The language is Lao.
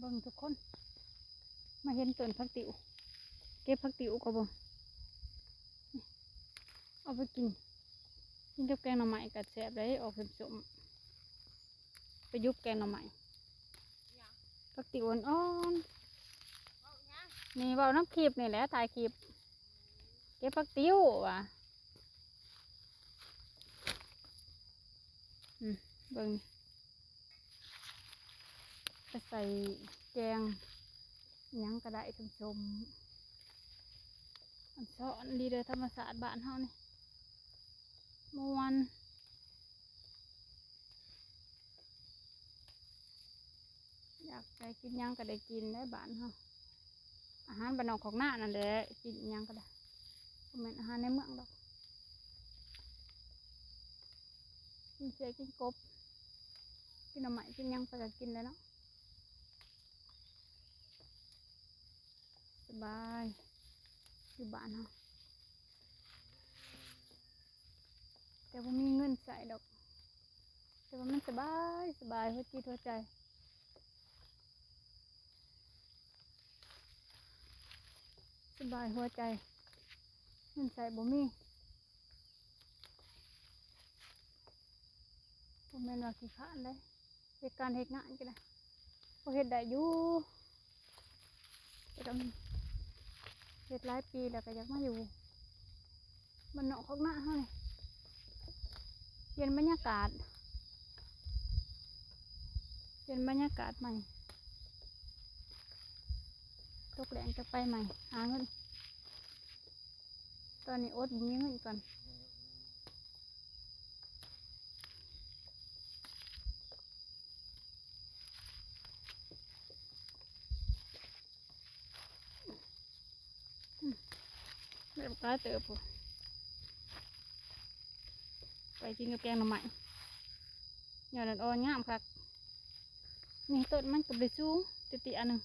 บิ่ງທຸກຄົນ ມາເຫັນຕົ້ນຜັກຕິວ ເກັບຜັກຕິວກໍບໍ່ ເອົາໄປກິນ ກິນກັບແກງໜໍ່ໄມ້ກໍແຊບໄດ໋ ອອກສົ້ມໆ ໄປຢຸບແກງໜໍ່ໄມ້ ຫຍັງ? ຜັກຕິວອ່ອນໆ ເວົ້າຫຍັງ? ນີ້ເວົ້ານຳຄລິບນີ້ແຫຼະ ຖ່າຍຄລິບ ເກັບຜັກຕິວວ່າ ອືມ ເບິ່ງນີ້ ໄປໃສ່ແກງຫຍັງກໍໄດ້ ສົ້ມໆ ມັນຊ້ອນດີເດີ ທຳມະຊາດບ້ານເຮົານີ້ ມ່ວນ ຢາກໄດ້ກິນຫຍັງກໍໄດ້ກິນໃນບ້ານເຮົາ ອາຫານບ້ານນອກຄອກນານັ້ນແຫຼະ ກິນຫຍັງກໍໄດ້ ບໍ່ແມ່ນອາຫານໃນເມືອງດອກ ກິນເຂຍ ກິນກົບ ກິນໜໍ່ໄມ້ ກິນຫຍັງໄປກໍກິນແຫຼະເນາະ ສະບາຍ ຢູ່ບ້ານເຮົາ ແຕ່ບໍ່ມີເງິນໃຊ້ດອກ ແຕ່ວ່າມັນສະບາຍ ສະບາຍຫົວຈິດຫົວໃຈ ສະບາຍຫົວໃຈ ເງິນໃຊ້ບໍ່ມີ ບໍ່ແມ່ນວ່າຂີ້ຄ້ານເດ້ ເຮັດການເຮັດງານກໍໄດ້ ພໍເຮັດໄດ້ຢູ່ ແຕ່ກໍເຮັດຫຼາຍປີແລ້ວ ກໍຢາກມາຢູ່ບ້ານນອກຄອກນາເຮົານີ້ ປ່ຽນບັນຍາກາດ ປ່ຽນບັນຍາກາດໃໝ່ ຕົກແລ້ງຈະໄປໃໝ່ ຫາເງິນ ຕອນນີ້ອົດ ບໍ່ມີເງິນກ່ອນ ອືມ ໄດ້ບັກຫຼາຍເຕີບພຸ້ນ ໄປກິນກັບແກງໜໍ່ໄມ້ ຍອດອ່ອນໆ ງາມຄັກ ນີ້ຕົ້ນມັນກໍບໍ່ໄດ້ສູງ ເຕັ້ຍໆ ອັນໜຶ່ງ